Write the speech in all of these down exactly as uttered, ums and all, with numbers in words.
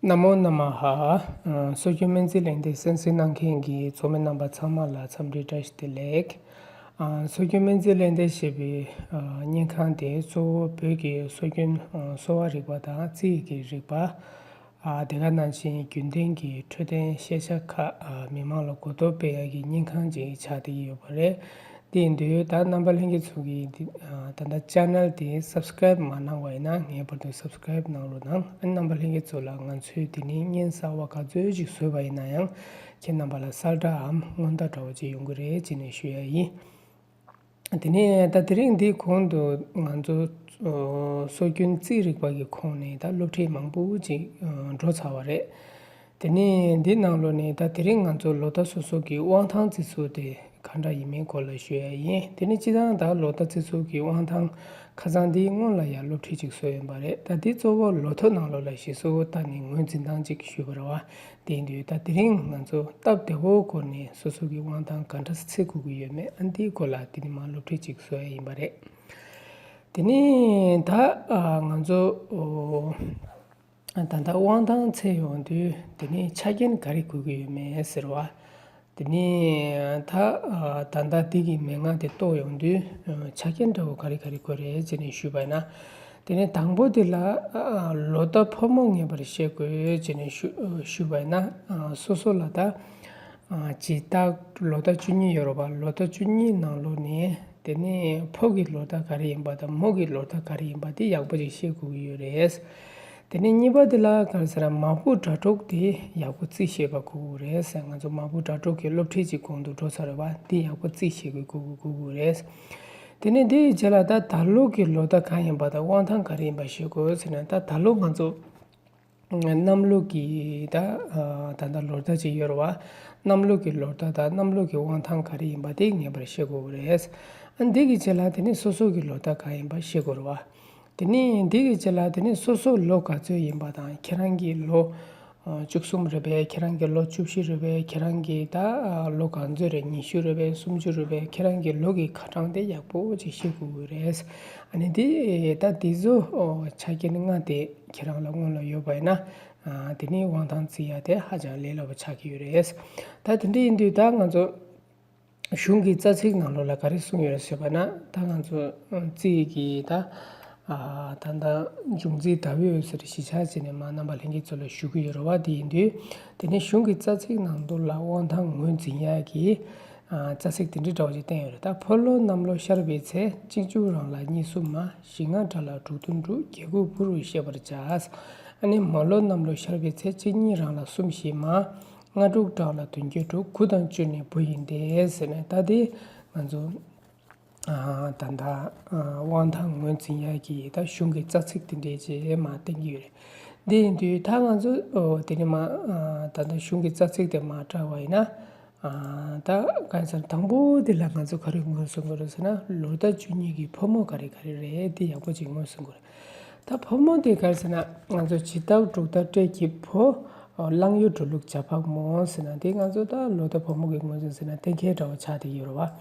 ན་མོ་ན་མ་ཧ། ཨ། སྲོལ་རྒྱུན་སྨན་རྩིས་ལེགས་ལྡན་གསན་གཟིགས་གནང་མཁན་གྱི་ཚོགས་མི་རྣམ་པ་ཚང་མ་ལ་འཚམས་འདྲི་བཀྲ་ཤིས་བདེ་ལེགས། ཨ། སྲོལ་རྒྱུན་སྨན་རྩིས་ལེགས་ལྡན་ཞེས་པའི་ཨ། བརྙན་ཁང་དེ་གཙོ་བོ་བོད་ཀྱི་སྲོལ་རྒྱུན་ཨ། གསོ་བ་རིག་པ་དང་རྩིས་ཀྱི་རིག་པ། ཨ། དེ་ག་ནང་བཞིན་རྒྱུན་ལྡན་གྱི་འཕྲོད་བསྟེན་ཤེས་བྱ་ཁག་ཨ། མི་མང་ལ་གོ་རྟོགས་སྤེལ་ཡག་གི་བརྙན་ཁང་ཅིག་ཆགས་བསྡད་ཀྱི་ཡོད་པ་རེད། དེ་ཡིན་དུས་ད་རྣམ་པ་ལྷན་རྒྱས་ཚོ་གིས་འདི་ཨ། ད་ལྟ་ཆེ་ནལ་དེ་སབ་སི་ཀེ་རེབ་མ་གནང་བ་ཡིན་ན་ངེས་པར་དུ་སབ་སི་ཀེ་རེབ་གནང་རོགས་གནང་། ཨ། རྣམ་པ་ལྷན་རྒྱས་ཚོ་ལ་ང་ཚོས་དེ་ནས་བརྙན་གསར་པ་ག་ཚོད་ཅིག་བཟོས་པ་ཡིན་ན་ཡང་ཁྱེད་རྣམ་པ་ལ་གསལ་བསྒྲགས་འམ་སྔོན་བརྡ་འདྲ་བོ་ཅིག་ཡོང་གི་རེད་ཅེས་ནས་ཞུ་ཡ་ཡིན། དེ་ནས་ད་དེ་རིང་འདིའི་གོང་དུ་ང་ཚོ་ཨོ། སྲོལ་རྒྱུན་རྩིས་རིག་པ་གི་ཁོངས་ནས་ད་སློབ་ཁྲིད་མང་པོ་ཅིག་ཨ། འགྲོ་ཚར་བ་རེད། དེ་ནས་འདི་ནང་ལོགས་ནས་ད་དེ་རིང་ང་ཚོ་ལོ་ཟླ་སོ་སོ་གི་དབང་ཐང་བརྩི་ཚུལ་དེ་ག་འདྲ་ཡིན་མིན་སྐོར་ལ་ཞུ་ཡ་ཡིན། དེ་ནས་སྤྱིར་བཏང་ད་ལོ་ཟླ་བརྩི་ཚུལ་གྱི་དབང་ཐང་ཁ་སང་འདིའི་སྔོན་ལ་ཡང་སློབ་ཁྲིད་ཅིག་བཟོས་ཡོད་པ་རེད། ད་འདི་གཙོ་བོ་ལོ་ཐོ་ནང་ལོགས་ལ་ཞིབ་སོ་ལྟ་ནས་ངོས་འཛིན་སྟངས་ཅིག་ཞུས་པ་རེད་བ། དེ་ཡིན་དུས་ད་དེ་རིང་ང་ཚོ་སྟབས་བདེ་བོ་སྐོར་ནས་སོ་སོ་གི་དབང་ཐང་ག་འདྲ་བརྩི་དགོས་ཀྱི་ཡོད་མེད་ཨ། འདིའི་སྐོར་ལ་དེ་ནས་མར་སློབ་ཁྲིད་ཅིག་བཟོ་ཡ་ཡིན་པ་རེད། དེ་ནས་ད་ཨ། ང་ཚོ་ཨོ། ད་ལྟ་དབང་ཐང་འཚོལ་ཡོང་དུས་དེ་ནས་ཆ་རྐྱེན་ག་རེ་དགོས་ཀྱི་ཡོད་མེད་ཟེར་བ། དེ་ནས་ད་ད་ལྟ་འདི་གི་མན་ངག་དེ་རྟོགས་ཡོང་དུས་ཆ་རྐྱེན་འདྲ་བོ་ག་རེ་ག་རེ་དགོས་རེད་ཅེས་ནས་ཞུས་པ་ཡིན་ན། དེ་ནས་དང་པོ་དེ་ལ་ལོ་ཟླ་ཕོ་མོ་ངེས་པར་ཤེས་དགོས་ཅེས་ནས་ཞུ་ཞུས་པ་ཡིན་ན། སོ་སོ་ལ་ད་ཇི་ལྟར་ལོ་ཟླ་བཅུ་གཉིས་ཡོད་རེད་བ། ལོ་ཟླ་བཅུ་གཉིས་ནང་ལོགས་ནས་དེ་ནས་ཕོ་གི་ལོ་ཟླ་ག་རེ་ཡིན་པ་དང་མོ་གི་ལོ་ཟླ་ག་རེ་ཡིན་པ་དེ་ཡག་པོ་ཅིག་ཤེས་དགོས་ཀྱི་ཡོད་རེད། དེ་ནས་གཉིས་པ་དེ་ལ་ག་རེ་ཟེར་ན་མ་བུ་དགྲ་གྲོགས་དེ་ཡག་པོ་རྩིས་ཤེས་པ་དགོས་ཀྱི་རེད་ཟེར། ང་ཚོ་མ་བུ་དགྲ་གྲོགས་ཀྱི་སློབ་ཁྲིད་ཅིག་གོང་དུ་འགྲོ་ཚར་རེད་བ། དེ་ཡག་པོ་རྩིས་ཤེས་དགོས་དགོས་དགོས་ཀྱི་རེད། དེ་ནས་དེའི་རྗེས་ལ་ད་ད་ལོ་གི་ལོ་ཟླ་གང་ཡིན་པ་དང་དབང་ཐང་ག་རེ་ཡིན་པ་ཤེས་དགོས་ཟེར་ན། ད་ད་ལོ་ང་ཚོ་གནམ་ལོ་གི་ད་ད་ལྟ་ལོ་ཟླ་ཅིག་ཡོད་རེད་བ། གནམ་ལོ་གི་ལོ་ཟླ་དང་གནམ་ལོ་གི་དབང་ཐང་ག་རེ་ཡིན་པ་དེ་ངེས་པར་ཤེས་དགོས་ཀྱི་རེད། ཨ། འདི་གི་རྗེས་ལ་དེ་ནས་སོ་སོ་གི་ལོ་ཟླ་གང་ཡིན་པ་ཤེས་དགོས་རེད་བ། དེ་ནས་འདི་གི་རྗེས་ལ་དེ་ནས་སོ་སོ་ལོ་ག་ཚོད་ཡིན་པ་དང་ཁྱེད་རང་གི་ལོ་ཨ། བཅུ་གསུམ་རེད་པས། ཁྱེད་རང་གི་ལོ་བཅུ་བཞི་རེད་པས། ཁྱེད་རང་གི་ད་ཨ། ལོ་ག་ཚོད་རེད། ཉི་ཤུ་རེད་པས། སུམ་ཅུ་རེད་པས། ཁྱེད་རང་གི་ལོ་གི་ཁ་གྲངས་དེ་ཡག་པོ་ཅིག་ཤེས་དགོས་ཀྱི་རེད། ཨ་ནི་དེ་ད་དེ་ཚོ་ཨོ། ཆ་རྐྱེན་ལྔ་དེ་ཁྱེད་རང་ལ་སྔོན་ལ་ཡོད་པ་ཡིན་ན། ཨ། དེ་ནས་དབང་ཐང་རྩིས་ཡ་དེ་ཧ་ཅང་ལས་སླ་པོ་ཆགས་ཀྱི་ཡོད་རེད། ད་དེ་འདྲ་ཡིན་དུས་ད་ང་ཚོ་གཞུང་གི་རྩ་ཚིག་ནང་ལོགས་ལ་ག་རེ་གསུངས་ཡོད་རེད་ཟེར་བ་ན། ད་ང་ཚོ་རྩིས་ཀྱི་ད་ཨ། ད་ལྟ་འབྱུང་རྩིས་ཟླ་འོད་ཟེར་གཞིས་ཆགས་བྱས་ནས་མར་རྣམ་པ་ལྷན་རྒྱས་ཚོ་ལ་ཞུ་གི་ཡོད་རེད་བ། དེ་ཡིན་དུས་དེ་ནས་གཞུང་གི་རྩ་ཚིག་ནང་དུ་ལ་དབང་ཐང་ངོས་འཛིན་ཡག་གི་ཨ། རྩ་ཚིག་དེ་འདྲའི་འདྲ་བོ་ཅིག་བསྟན་ཡོད་རེད། ད་ཕོ་ལོ་གནམ་ལོ་ཤར་བའི་ཚེ། གཅིག་མཇུག་རང་ལ་གཉིས་སུ་མ། བཞི་ལྔ་དགྲ་ལ་དྲུག་ཏུ་འགྲོ། བརྒྱད་དགུ་བུ་རུ་ཤེས་པར་བྱ། ཨ་ནི་མ་ལོ་གནམ་ལོ་ཤར་བའི་ཚེ། གཅིག་གཉིས་རང་ལ་གསུམ་བཞི་མ། ལྔ་དྲུག་དགྲ་ལ་བདུན་བརྒྱད་དྲུག་དགུ་དང་བཅུ་ནི་བུ་ཡིན་ཏེ་ཟེར་ནས། ད་དེ་ང་ཚོ་ཨ། ད་ལྟ་ཨ། དབང་ཐང་ངོས་འཛིན་ཡག་གི་ད་གཞུང་གི་རྩ་ཚིག་དེ་འདྲས་ཅིག་མར་བསྟན་གྱི་ཡོད་རེད། འདི་ཡིན་དུས་ད་ང་ཚོ་ཨོ། དེ་ནས་མར་ཨ། ད་ལྟ་གཞུང་གི་རྩ་ཚིག་དེ་མར་བཀྲལ་བ་ཡིན་ན། ཨ། ད་ག་རེ་ཟེར་ན་དང་པོ་དེ་ལ་ང་ཚོ་ག་རེ་ངོས་འཛིན་དགོས་རེད་ཟེར་ན། ལོ་ཟླ་བཅུ་གཉིས་ཀྱི་ཕོ་མོ་ག་རེ་ག་རེ་རེད་དེ་ཡག་པོ་ཅིག་ངོས་འཛིན་དགོས་རེད། ད་ཕོ་མོ་དེ་ག་རེ་ཟེར་ན་ང་ཚོ་འཆི་བདག་འབྲུག་སྟག་སྤྲེལ་གྱི་ཕོ། གླང་ཡུལ་འབྲུ་ལུག་བྱ་ཕག་མོ་ཟེར་ན། དེ་ང་ཚོ་ད་ལོ་ཟླ་ཕོ་མོ་གི་ངོས་འཛིན་ཟེར་ན་གཏན་འཁེལ་འདྲ་བོ་ཆགས་བསྡད་ཡོད་རེད་བ།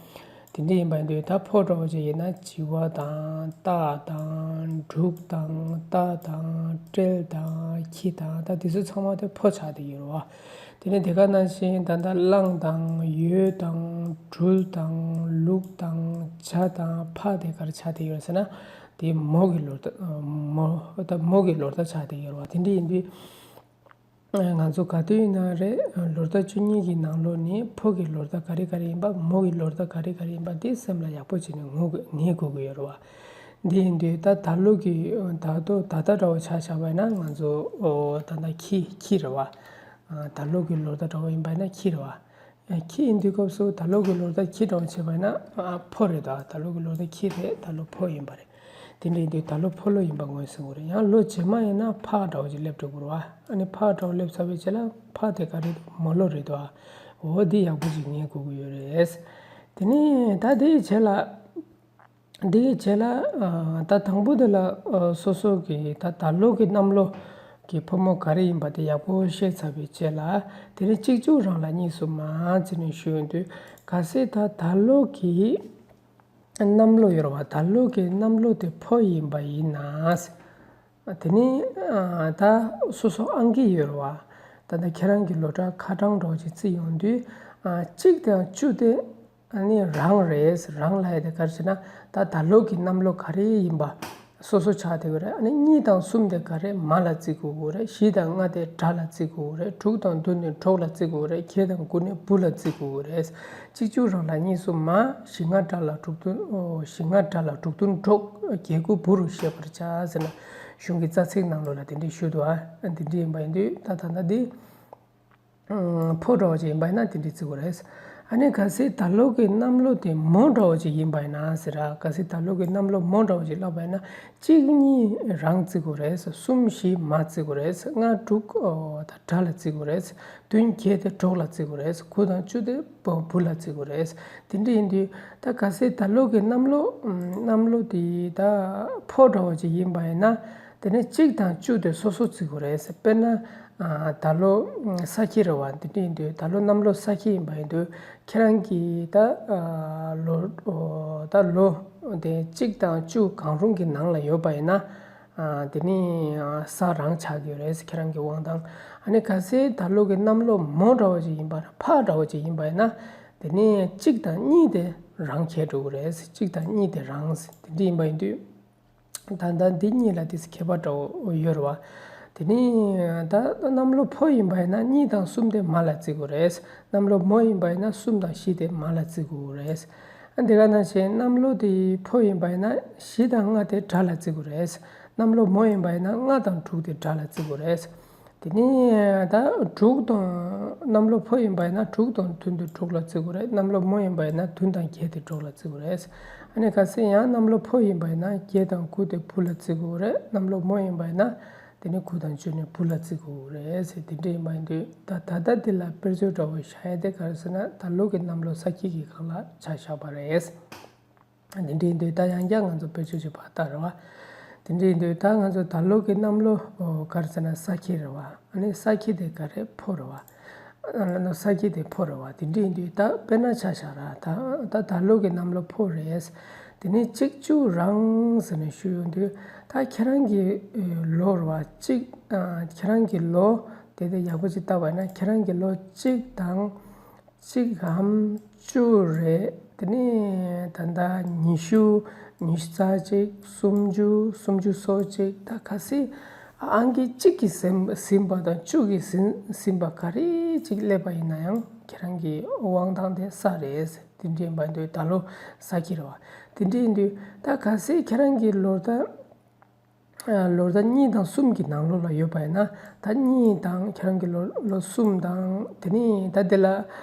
དེ་འདྲ་ཡིན་པ་ཡིན་དུས་ད་ཕོ་འདྲ་བོ་ཅིག་ཡིན་ན་བྱི་བ་དང་སྟག་དང་འབྲུག་དང་རྟ་དང་སྤྲེལ་དང་ཁྱི་དང་། ད་དེ་ཚོ་ཚང་མ་དེ་ཕོ་ཆགས་བསྡད་ཡོད་རེད་བ། དེ་ནས་དེ་ག་ནང་བཞིན་ད་ལྟ་གླང་དང་ཡོས་དང་སྦྲུལ་དང་ལུག་དང་བྱ་དང་ཕག་དེ་ག་རེ་ཆགས་བསྡད་ཡོད་རེད་ཟེར་ན། དེ་མོ་གི་ལོ་ཟླ་མོ་ད་མོ་གི་ལོ་ཟླ་ཆགས་བསྡད་ཡོད་རེད་བ། དེ་འདྲ་ཡིན་དུས། ང་ཚོ་ག་དུས་ཡིན་ན་རེད། ལོ་ཟླ་བཅུ་གཉིས་ཀྱི་ནང་ལོགས་ནས་ཕོ་གི་ལོ་ཟླ་ག་རེ་ག་རེ་ཡིན་པ། མོ་གི་ལོ་ཟླ་ག་རེ་ག་རེ་ཡིན་པ་དེ་སེམས་ལ་ཡག་པོ་བྱས་ནས་ངོ་ངེས་དགོས་ཀྱི་ཡོད་རེད་བ། འདི་ཡིན་དུས་ད་ད་ལོ་གི་ད་ལྟ་ད་ལྟ་འདྲ་བོ་ཆ་བཞག་པ་ཡིན་ན་ང་ཚོ་ཨོ། ད་ལྟ་ཁྱི་ཁྱི་རེད་བ། ད་ལོ་གི་ལོ་ཟླ་འདྲ་བོ་ཡིན་པ་ཡིན་ན་ཁྱི་རེད་བ། ཁྱི་ཡིན་དུས་སྐབས་སུ་ད་ལོ་གི་ལོ་ཟླ་ཁྱི་འདྲ་བོ་བྱས་པ་ཡིན་ན་ཨ། ཕོ་རེད་ད། ད་ལོ་གི་ལོ་ཟླ་ཁྱི་རེད། ད་ལོ་ཕོ་ཡིན་པ་རེད། དེ་འདྲ་ཡིན་དུས་ད་ལོ་ཕོ་ལོ་ཡིན་པ་ངོས་ཟིན་དགོས་རེད། ཡང་ལོ་རྗེས་མ་ཡིན་ན་ཕག་འདྲ་བོ་ཅིག་སླེབས་འགྲོ་དགོས་རེད་བ། ཨ་ནི་ཕག་འདྲ་བོ་སླེབས་ཚར་བའི་རྗེས་ལ་ཕག་དེ་ག་རེ་རེད། མོ་ལོ་རེད་དོ། འོ་འདི་ཡག་པོ་ཅིག་ངེས་དགོས་ཀྱི་ཡོད་རེད། དེ་ནས་ད་དེའི་རྗེས་ལ། འདིའི་རྗེས་ལ་ཨ། ད་དང་པོ་དེ་ལ་ཨ། སོ་སོ་གི་ད་ད་ལོ་གི་གནམ་ལོ་གི་ཕོ་མོ་ག་རེ་ཡིན་པ་དེ་ཡག་པོ་ཤེས་ཚར་བའི་རྗེས་ལ། དེ་ནས་གཅིག་མཇུག་རང་ལ་གཉིས་སུ་མ་ཟེར་ནས་ཞུ་ཡོང་དུས། གལ་སྲིད་ད་ད་ལོ་གི་གནམ་ལོ་ཡོད་རེད་བ། ད་ལོ་གི་གནམ་ལོ་དེ་ཕོ་ཡིན་པ་ཡིན་ན། དེ་ནི་ད་སོ་སོ་ཨང་ཀི་ཡོད་རེད་བ། ད་ལྟ་ཁྱེད་རང་གི་ལོ་གྲངས་ཁ་གྲངས་འདྲ་བོ་ཅིག་བརྩིས་ཡོང་དུས། གཅིག་དང་བཅུ་དེ་ཨ་ནི་རང་རེད། རང་ལབ་ཡ་དེ་ག་རེ་ཟེར་ན། ད་ད་ལོ་གི་གནམ་ལོ་ག་རེ་ཡིན་པ་སོ་སོ་ཆགས་བསྡད་ཡོད་རེད། ཨ་ནི་གཉིས་དང་གསུམ་དེ་ག་རེ་མ་ལ་བརྩི་དགོས་ཀྱི་རེད། བཞི་དང་ལྔ་དེ་དགྲ་ལ་བརྩི་དགོས་ཀྱི་རེད། དྲུག་དང་བདུན་དེ་གྲོགས་ལ་བརྩི་དགོས་ཀྱི་རེད། བརྒྱད་དང་དགུ་ནི་བུ་ལ་བརྩི་དགོས་ཀྱི་རེད། གཅིག་བཅུ་རང་ལ་གཉིས་གསུམ་མ། བཞི་ལྔ་དགྲ་ལ་དྲུག་བདུན། ཨོ། བཞི་ལྔ་དགྲ་ལ་དྲུག་བདུན་གྲོགས། བརྒྱད་དགུ་བུ་རུ་ཤེས་པར་བྱ་ཟེར་ནས་གཞུང་གི་རྩ་ཚིག་ནང་ལོགས་ལ་དེ་འདྲས་ཞུས་འདུག་ཨ། དེ་འདྲས་ཡིན་པ་ཡིན་དུས་ད་ད་ལྟ་འདི་ཕོ་འདྲ་བོ་ཅིག་ཡིན་པ་ཡིན་ན་དེ་འདྲས་བརྩི་དགོས་རེད། ཨ་ནི་གལ་སྲིད་ད་ལོ་གི་གནམ་ལོ་དེ་མོ་འདྲ་བོ་ཅིག་ཡིན་པ་ཡིན་ན་ཟེར་ར། གལ་སྲིད་ད་ལོ་གི་གནམ་ལོ་མོ་འདྲ་བོ་ཅིག་ལབ་པ་ཡིན་ན། གཅིག་གཉིས་རང་བརྩི་དགོས་རེད། གསུམ་བཞི་མ་བརྩི་དགོས་རེད། ལྔ་དྲུག་ཨོ་ད་དགྲ་ལ་བརྩི་དགོས་རེད། བདུན་བརྒྱད་དེ་གྲོགས་ལ་བརྩི་དགོས་རེད། དགུ་དང་བཅུ་དེ་བུ་བུ་ལ་བརྩི་དགོས་རེད། དེ་འདྲ་ཡིན་དུས་ད་གལ་སྲིད་ད་ལོ་གི་གནམ་ལོ་གནམ་ལོ་དེ་ད་ཕོ་འདྲ་བོ་ཅིག་ཡིན་པ་ཡིན་ན། དེ་ནས་གཅིག་དང་བཅུ་དེ་སོ་སོ་བརྩི་དགོས་རེད། དཔེར་ན་ད་ལོ་ས་ཁྱི་རེད་བ། དེ་འདྲ་ཡིན་དུས་ད་ལོ་གནམ་ལོ་ས་ཁྱི་ཡིན་པ་ཡིན་དུས་ཁྱེད་རང་གི་ད་ལོ་ད་ལོ་དེ་གཅིག་དང་བཅུ་གང་རུང་གི་ནང་ལ་ཡོད་པ་ཡིན་ན། དེ་ནི་ས་རང་ཆགས་ཀྱི་རེད། ཁྱེད་རང་གི་དབང་ཐང་། ཨ་ནི་གལ་སྲིད་ད་ལོ་གི་གནམ་ལོ་མོ་འདྲ་བོ་ཅིག་ཡིན་པ་ཕག་འདྲ་བོ་ཅིག་ཡིན་པ་ཡིན་ན། དེ་ནི་གཅིག་དང་གཉིས་དེ་རང་ཁྱེར་འགྲོ་གི་རེད། གཅིག་དང་གཉིས་དེ་རང་དེ་འདྲ་ཡིན་པ་ཡིན་དུས། ད་ལྟ་འདི་གཉིས་ལ་དེ་ཁྱད་པར་འདྲ་བོ་ཡོད་རེད་བ། དེ་ནི་ད་གནམ་ལོ་ཕོ་ཡིན་པ་ཡིན་ན་གཉིས་དང་གསུམ་དེ་མ་ལ་བརྩི་དགོས་རེད། གནམ་ལོ་མོ་ཡིན་པ་ཡིན་ན་གསུམ་དང་བཞི་དེ་མ་ལ་བརྩི་དགོས་རེད། ཨ་འདི་ག་ནང་བཞིན་གནམ་ལོ་དེ་ཕོ་ཡིན་པ་ཡིན་ན་བཞི་དང་ལྔ་དེ་དགྲ་ལ་བརྩི་དགོས་རེད། གནམ་ལོ་མོ་ཡིན་པ་ཡིན་ན་ལྔ་དང་དྲུག་དེ་དགྲ་ལ་བརྩི་དགོས་རེད། དེ་ནས་ད་དྲུག་དང་། གནམ་ལོ་ཕོ་ཡིན་པ་ཡིན་ན་དྲུག་དང་བདུན་དེ་དྲུག་ལ་བརྩི་དགོས་རེད། གནམ་ལོ་མོ་ཡིན་པ་ཡིན་ན་བདུན་དང་བརྒྱད་དེ་དྲུག་ལ་བརྩི་དགོས་རེད། ཨ་ནི་གལ་སྲིད་ཡང་གནམ་ལོ་ཕོ་ཡིན་པ་ཡིན་ན་བརྒྱད་དང་དགུ་དེ་བུ་ལ་བརྩི་དགོས་རེད། གནམ་ལོ་མོ་ཡིན་པ་ཡིན་ན་དེ་ནི་དགུ་དང་བཅུ་ནི་བུ་ལ་བརྩི་དགོས་རེད་ཟེར། དེ་འདྲ་ཡིན་པ་ཡིན་དུས་ད་ད་ལྟ་འདི་ལ་དཔེར་བརྗོད་འདྲ་བོ་བཞག་ཡ་དེ་ག་རེ་ཟེར་ན། ད་ལོ་གི་གནམ་ལོ་ས་ཁྱི་གི་སྒང་ལ་ཆ་བཞག་པ་རེད། དེ་འདྲ་ཡིན་དུས་ད་ཡང་བསྐྱར་ང་ཚོ་དཔེར་བརྗོད་ཅིག་ཕར་བལྟ་རེད་བ། དེ་འདྲ་ཡིན་དུས་ད་ང་ཚོ་ད་ལོ་གི་གནམ་ལོ་ག་རེ་ཟེར་ན་ས་ཁྱི་རེད་བ། ཨ་ནི་ས་ཁྱི་དེ་ག་རེ་ཕོ་རེད་བ། ཨ་ནི་ས་ཁྱི་དེ་ཕོ་རེད་བ། དེ་འདྲ་ཡིན་དུས་ད་དཔེར་ན་ཆ་བཞག་ར། ད་ད་ད་ལོ་གི་གནམ་ལོ་ཕོ་རེད། དེ་ནས་གཅིག་བཅུ་རང་ཟེར་ནས་ཞུས་ཡོང་དུས་ད་ཁྱེད་རང་གི་ལོ་རེད་བ། གཅིག་ཁྱེད་རང་གི་ལོ་དེ་དེ་ཡག་པོ་ཅིག་བལྟ་བ་ཡིན་ན་ཁྱེད་རང་གི་ལོ་གཅིག་དང་། གཅིག་གམ་བཅུ་རེད། དེ་ནས་ད་ལྟ་ཉི་ཤུ། ཉི་ཤུ་རྩ་གཅིག་སུམ་ཅུ། སུམ་ཅུ་སོ་གཅིག་ད་གལ་སྲིད་ཨང་ཀི་གཅིག་གིས་ཟིན་ཟིན་པ་དང་བཅུ་གིས་ཟིན་ཟིན་པ་ག་རེ་གཅིག་སླེབས་པ་ཡིན་ན་ཡང་ཁྱེད་རང་གི་དབང་ཐང་དེ་ས་རེད། དེ་འདྲ་ཡིན་པ་འདུག་ད་ལོ་ས་ཁྱི་རེད་བ། དེ་འདྲ་ཡིན་དུས་ད་གལ་སྲིད་ཁྱེད་རང་གི་ལོ་ཟླ། ལོ་ཟླ་གཉིས་དང་གསུམ་གྱི་ནང་ལོགས་ལ་ཡོད་པ་ཡིན་ན། ད་གཉིས་དང་ཁྱེད་རང་གི་ལོ་ལོ་གསུམ་དང་། དེ་ནས་ད་དེ་ལ་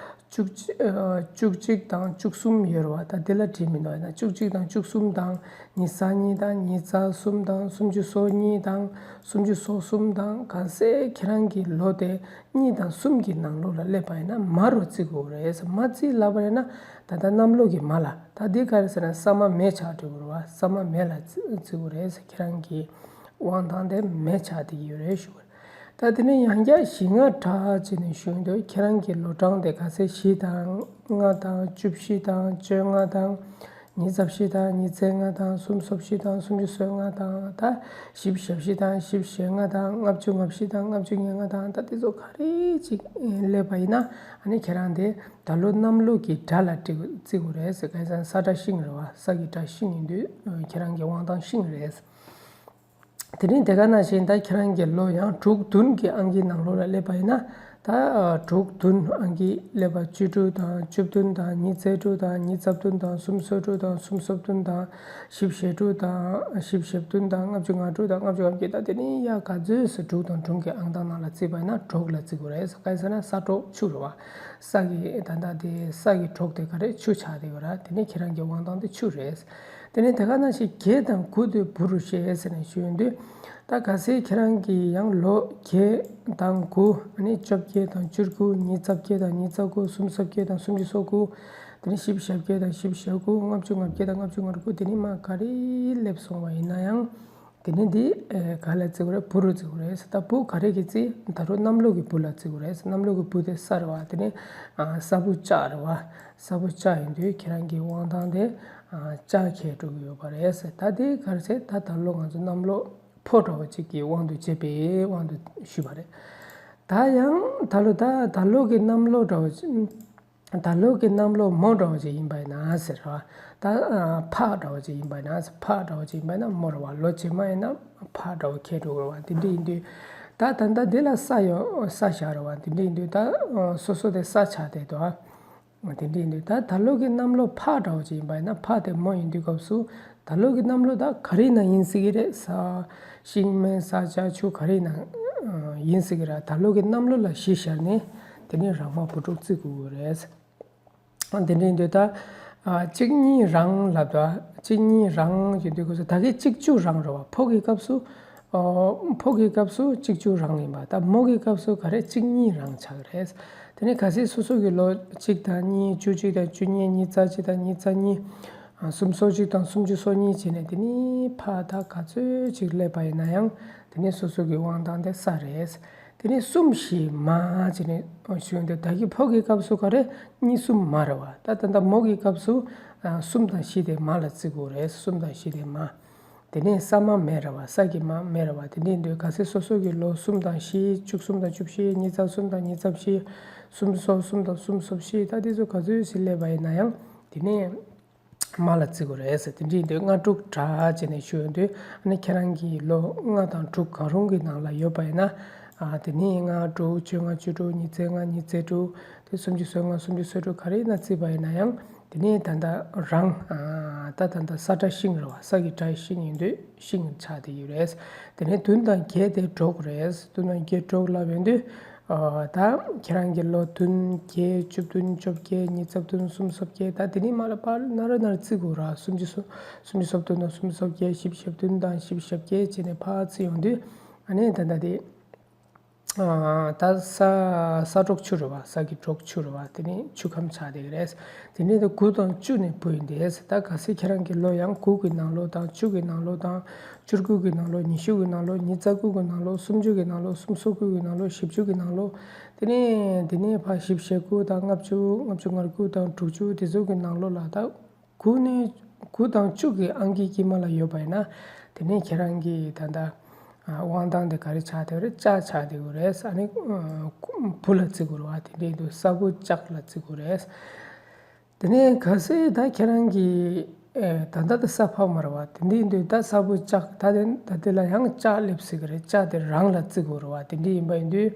བཅུ་གཅིག་བཅུ་གཅིག་དང་བཅུ་གསུམ་ཡོད་རེད་བ། ད་དེ་ལ་བྲིས་མི་འདུག་ཡིན་ན་བཅུ་གཅིག་དང་བཅུ་གསུམ་དང་། ཉི་ཤུ་རྩ་གཉིས་དང་། ཉི་ཤུ་རྩ་གསུམ་དང་། སུམ་ཅུ་སོ་གཉིས་དང་། སུམ་ཅུ་སོ་གསུམ་དང་། གལ་སྲིད་ཁྱེད་རང་གི་ལོ་དེ་གཉིས་དང་གསུམ་གྱི་ནང་ལོགས་ལ་སླེབས་པ་ཡིན་ན་མ་རུ་བརྩི་དགོས་རེད། མ་བརྩི་ལབ་པ་ཡིན་ན་ད་ལྟ་གནམ་ལོ་གི་མ་ལ། ད་འདི་ག་རེ་ཟེར་ན་ས་མ་མེ་ཆགས་འགྲོ་གི་རེད་བ། ས་མ་མེ་ལ་བརྩི་བརྩི་དགོས་རེད། ཁྱེད་རང་གི་དབང་ཐང་དེ་མེ་ཆགས་བསྡད་ཀྱི་ཡོད་རེད་ཞུ་གི་རེད། ད་དེ་ནས་ཡང་བསྐྱར་བཞི་ལྔ་དྲག་བྱས་ནས་ཞུ་འདོད། ཁྱེད་རང་གི་ལོ་གྲངས་དེ་ག་ཚད་བཞི་དང་ལྔ་དང་བཅུ་བཞི་དང་བཅོ་ལྔ་དང་། ཉི་ཤུ་རྩ་བཞི་དང་ཉི་ཤུ་རྩ་ལྔ་དང་། སུམ་ཅུ་སོ་བཞི་དང་། སུམ་ཅུ་སོ་ལྔ་དང་། ད་བཞི་བཅུ་ཞེ་བཞི་དང་། བཞི་བཅུ་ཞེ་ལྔ་དང་། ལྔ་བཅུ་ང་བཞི་དང་། ལྔ་བཅུ་ང་ལྔ་དང་། ད་དེ་ཚོ་ག་རེ་ཅིག་སླེབས་པ་ཡིན་ན། ཨ་ནི་ཁྱེད་རང་དེ་ད་ལོ་གནམ་ལོ་གི་དགྲ་ལ་བརྩི་དགོས་རེད་ཟེར། ག་ས་ས་དགྲ་ཤིང་རེད་བ། ས་གི་དགྲ་ཤིང་ཡིན་དུས་ཁྱེད་རང་གི་དབང་ཐང་ཤིང་རེད། དེ་རིང་དེ་ག་ནང་བཞིན་ད་ཁྱེད་རང་གི་ལོ་ཡང་དྲུག་བདུན་གྱི་ཨང་ཀིའི་ནང་ལོགས་ལ་སླེབས་པ་ཡིན་ན། ད་དྲུག་བདུན་ཨང་ཀི་སླེབས་པ། བཅུ་དྲུག་དང་། བཅུ་བདུན་དང་། ཉི་ཤུ་རྩ་དྲུག་དང་། ཉི་ཤུ་རྩ་བདུན་དང་། སུམ་ཅུ་སོ་དྲུག་དང་། སུམ་ཅུ་སོ་བདུན་དང་། བཞི་བཅུ་ཞེ་དྲུག་དང་། བཞི་བཅུ་ཞེ་བདུན་དང་། ལྔ་བཅུ་ང་དྲུག་དང་། ལྔ་བཅུ་ང་བརྒྱད་དང་། དེ་ནི་ཡ་ག་ཚོད་སུ་དྲུག་དང་དྲུག་གི་ཨང་གྲངས་ནང་ལ་བརྩིས་པ་ཡིན་ན་གྲོགས་ལ་བརྩི་དགོས་རེད། གང་ཡིན་ཟེར་ན་ས་གྲོགས་ཆུ་རེད་བ། ས་གི་ད་ལྟ་དེ་ས་གི་གྲོགས་དེ་ག་རེ་ཆུ་ཆགས་བསྡད་ཡོད་ར། དེ་ནི་ཁྱེད་རང་གི་དབང་ཐང་དེ་ཆུ་རེད། དེ་ནས་དེ་ག་ནང་བཞིན་བརྒྱད་དང་དགུ་དེ་བུ་རུ་བཤད་ཟེར་ནས་ཞུ་ཡོང་དུས། ད་གལ་སྲིད་ཁྱེད་རང་གི་ཡང་ལོ་བརྒྱད་དང་དགུ། ཨ་ནི་བཅོ་བརྒྱད་དང་བཅུ་དགུ། ཉི་ཤུ་རྩ་བརྒྱད་དང་ཉི་ཤུ་རྩ་དགུ། སུམ་ཅུ་སོ་བརྒྱད་དང་སུམ་ཅུ་སོ་དགུ། དེ་ནས་བཞི་བཅུ་ཞེ་བརྒྱད་དང་བཞི་བཅུ་ཞེ་དགུ། ལྔ་བཅུ་ང་བརྒྱད་དང་ལྔ་བཅུ་ང་དགུ། དེ་ནས་མར་ག་རེ་སླེབས་སོང་བ་ཡིན་ན་ཡང་། དེ་ནས་འདི་ག་ལ་བརྩི་དགོས་རེད། བུ་རུ་བརྩི་དགོས་རེད། ད་བུ་ག་རེ་གི་བརྩི། ད་རུང་གནམ་ལོ་གི་བུ་ལ་བརྩི་དགོས་རེད། གནམ་ལོ་གི་བུ་དེ་ས་རེད་བ། དེ་ནས་ས་བུ་ལྕགས་རེད་བ། ས་བུ་ལྕགས་ཡིན་དུས་ཁྱེད་རང་གི་དབང་ཐང་དེ་ལྕགས་ཁྱེར་འགྲོ་གི་ཡོད་པ་རེད། ད་དེ་ག་རེ་ཟེར། ད་ད་ལོ་ང་ཚོ་གནམ་ལོ་ ཕོ་འདྲ་བོ་ཅིག་གི་དབང་དུ་བྱས་པའི་དབང་དུ་ཞུས་པ་རེད། ད་ཡང་ད་ལོ་ད་ད་ལོ་གི་གནམ་ལོ་འདྲ་བོ་ཅིག་ད་ལོ་གི་གནམ་ལོ་མོ་འདྲ་བོ་ཅིག་ཡིན་པ་ཡིན་ན་ཟེར་བ། ད་ཕག་འདྲ་བོ་ཅིག་ཡིན་པ་ཡིན་ན་ཕག་འདྲ་བོ་ཅིག་ཡིན་པ་ཡིན་ན་མོ་རེད་བ། ལོ་རྗེས་མ་ཡིན་ན་ཕག་འདྲ་བོ་ཁེལ་འགྲོ་གི་རེད་བ། དེ་འདྲ་ཡིན་དུས་ད་ད་ལྟ་འདི་ལ་ས་ཡོད་ས་བཞག་རེད་བ། དེ་འདྲ་ཡིན་དུས་ད་སོ་སོ་དེ་ས་ཆགས་བསྡད་དོ། དེ་འདྲ་ཡིན་དུས་ད་ད་ལོ་གི་གནམ་ལོ་ཕག་འདྲ་བོ་ཅིག་ཡིན་པ་ཡིན་ན་ཕག་དེ་མོ་ཡིན་དུས་སྐབས་སུ་ད་ལོ་གི་གནམ་ལོ་ད་ག་རེ་ན་ཡིན་སྲིད་ཀྱི་རེད། ས་ཤིང་སྨན་ས་ལྕགས་ཆུ་ག་རེ་ན་ཡིན་སྲིད་ཀྱི་རེད། ད་ལོ་གི་གནམ་ལོ་ལ་གཞི་བཞག་ནས་དེ་ནས་རང་དབང་བུ་ཕྲུག་བརྩི་དགོས་ཀྱི་རེད། དེ་འདྲ་ཡིན་དུས་ད་གཅིག་གཉིས་རང་ལབ་ད་གཅིག་གཉིས་རང་ཡིན་དུས་སྐབས་སུ་ད་གི་གཅིག་བཅུ་རང་རེད་བ། ཕོ་གི་སྐབས་སུ་ཕོ་གི་སྐབས་སུ་གཅིག་བཅུ་རང་ཡིན་པ། ད་མོ་གི་སྐབས་སུ་ག་རེ་གཅིག་གཉིས་རང་ཆགས་རེད། དེ་ནས་གལ་སྲིད་སོ་སོ་གི་ལོ་གཅིག་དང་གཉིས་བཅུ་གཅིག་དང་བཅུ་གཉིས་ཉིས་རྩ་གཅིག་དང་ཉིས་རྩ་གཉིས་སུམ་སོ་གཅིག་དང་སུམ་ཅུ་སོ་གཉིས་བྱས་ནས་དེ་ནས་ཕག་ད་ག་ཚོད་ཅིག་སླེབས་པ་ཡིན་ན་ཡང་དེ་ནས་སོ་སོ་གི་དབང་ཐང་དེ་ས་རེད། དེ་ནས་གསུམ་བཞི་མ་བྱས་ནས་ཞུ་འདོད། ད་གི་ཕོ་གི་སྐབས་སུ་ག་རེ་གཉིས་གསུམ་མ་རེད་བ། ད་ད་ལྟ་མོ་གི་སྐབས་སུ་གསུམ་དང་བཞི་དེ་མ་ལ་བརྩི་དགོས་རེད། གསུམ་དང་བཞི་དེ་མ། དེ་ནས་ས་མ་མེ་རེད་བ། ས་གི་མ་མེ་རེད་བ། དེ་འདྲ་ཡིན་དུས་གལ་སྲིད་སོ་སོ་གི་ལོ་གསུམ་དང་བཞི་བཅུ་གསུམ་དང་བཅུ་བཞི་ཉིས་རྩ་གསུམ་དང་ཉིས་རྩ་བཞི་སུམ་སོ་གསུམ་དང་སུམ་སོ་བཞི་ད་དེ་ཚོ་ག་ཚོད་ཞིག་སླེབས་པ་ཡིན་ན་ཡང་དེ་ནས་མ་ལ་བརྩི་དགོས་རེད་ཟེར། དེ་འདྲ་ཡིན་དུས་ལྔ་དྲུག་དྲུག་བྱས་ནས་ཞུ་ཡོང་དུས་ཨ་ནི་ཁྱེད་རང་གི་ལོ་ལྔ་དང་དྲུག་གང་རུང་གི་ནང་ལ་ཡོད་པ་ཡིན་ན་དེ་ནས་ལྔ་དྲུག་བཅོ་ལྔ་བཅུ་དྲུག་ཉི་ཚེ་ལྔ་ཉི་ཚེ་དྲུག་དེ་སུམ་ཅུ་སོ་ལྔ་སུམ་ཅུ་སོ་དྲུག་ག་རེ་ཡིན་ན་བརྩིས་པ་ཡིན་ན་ཡང་དེ་ནས་ད་ལྟ་རང་ད་ད་ལྟ་ས་བཀྲ་ཤིང་རེད་བ། ས་གི་བཀྲ་ཤིང་ཡིན་དུས་ཤིང་ཆགས་བསྡད་ཡོད་རེད། དེ་ནས་བདུན་དང་བརྒྱད་དེ་གྲོགས་རེད། བདུན་དང་བརྒྱད་གྲོགས་ལབ་ཡོང་དུས་ཨ་ད་ཁྱེད་རང་གི་ལོ་བདུན་བརྒྱད་བཅུ་བདུན་བཅོ་བརྒྱད་ཉི་ཤུ་བདུན་སུམ་ཅུ་སོ་བརྒྱད་ད་དེ་ནས་མར་ལ་ཕར་ནར་ནར་བརྩི་དགོས་ར། སུམ་ཅུ་སོ་སུམ་ཅུ་སོ་བདུན་དང་སུམ་ཅུ་སོ་བརྒྱད་བཞི་བཅུ་བདུན་དང་བཞི་བཅུ་བརྒྱད་བྱས་ནས་ཕར་བརྩི་ཡོང་དུས་ཨ་ནི་ད་ལྟ་དེ་ཨ་ད་ས་ས་གྲོགས་ཆུ་རེད་བ། ས་གི་གྲོགས་ཆུ་རེད་བ། དེ་ནས་ཆུ་ཁམས་ཆགས་བསྡད་ཀྱི་རེད། དེ་ནས་དེ་དགུ་དང་བཅུ་ནས་བུ་ཡིན་ཏེ། ད་གལ་སྲིད་ཁྱེད་རང་གི་ལོ་ཡང་དགུ་གི་ནང་ལོགས་དང་བཅུ་གི་ནང་ལོགས་དང་བཅུ་དགུ་གི་ནང་ལོགས་ཉི་ཤུ་གི་ནང་ལོགས་ཉི་ཤུ་རྩ་དགུ་གི་ནང་ལོགས་སུམ་ཅུ་གི་ནང་ལོགས་སུམ་ཅུ་སོ་དགུ་གི་ནང་ལོགས་བཞི་བཅུ་གི་ནང་ལོགས་དེ་ནས་དེ་ནས་ཕར་བཞི་བཅུ་ཞེ་དགུ་དང་ལྔ་བཅུ་ལྔ་བཅུ་ང་དགུ་དང་དྲུག་ཅུ་དེ་ཚོ་གི་ནང་ལོགས་ལ་ད་དགུ་ནས་དགུ་དང་བཅུ་གི་ཨང་ཀི་དཀྱིལ་མ་ལ་ཡོད་པ་ཡིན་ན་དེ་ནས་ཁྱེད་རང་གི་ད་ལྟ་དབང་ཐང་དེ་ག་རེ་ཆགས་བསྡད་རེད། ལྕགས་ཆགས་བསྡད་ཡོད་རེད། ཨ་ནི་བུ་ལ་བརྩི་དགོས་རེད་བ། དེ་འདྲ་ཡིན་དུས་ས་བུ་ལྕགས་ལ་བརྩི་དགོས་རེད། དེ་ནས་གལ་སྲིད་ད་ཁྱེད་རང་གི་ཨེ་ད་ལྟ་དེ་ས་ཕག་མ་རེད་བ། དེ་འདྲ་ཡིན་དུས་ད་ས་བུ་ལྕགས་ད་དེ་ད་དེ་ལ་ཡང་ལྕགས་སླེབས་སྲིད་ཀྱི་རེད། ལྕགས་དེ་རང་ལ་བརྩི་དགོས་རེད་བ། དེ་འདྲ་ཡིན་པ་ཡིན་དུས་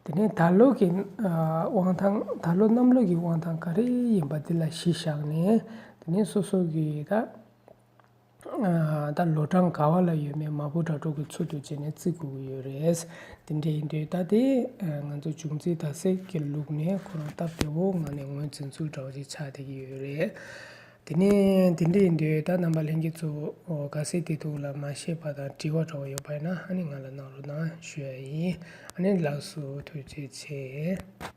དེ་ནས་ད་ལོ་གི་ཨ་དབང་ཐང་ད་ལོ་གནམ་ལོ་གི་དབང་ཐང་ག་རེ་ཡིན་པ་འདི་ལ་གཞི་བཞག་ནས་དེ་ནས་སོ་སོ་གི་ད་ཨ་ད་ལོ་གྲངས་ག་བ་ལ་ཡོད་མེད་མ་བུ་དགྲ་གྲོགས་ཀྱི་ཚུལ་དུ་བྱས་ནས་བརྩི་དགོས་ཀྱི་ཡོད་རེད། དེ་འདྲ་ཡིན་དུས་ད་དེ་ཨ་ང་ཚོ་འབྱུང་རྩིས་ད་ཟེར་གྱི་ལུགས་ནས་ཁོ་རང་སྟབས་བདེ་བོ་ངང་ནས་ངོས་འཛིན་ཚུལ་འདྲ་བོ་ཞིག་ཆགས་བསྡད་ཀྱི་ཡོད་རེད། དེ་ནས་དེ་འདྲ་ཡིན་དུས་ད་རྣམ་པ་ལྷན་རྒྱས་ཚོ་གལ་སྲིད་དེ་ཐོག་ལ་མ་ཤེས་པ་དང་དྲི་བ་འདྲ་བོ་ཡོད་པ་ཡིན་ན་ཨ་ནི་ང་ལ་གནང་རོགས་གནང་ཞུ་ཡ་ཡིན། ཨ་ནི་ལགས་སོ། ཐུགས་རྗེ་ཆེ།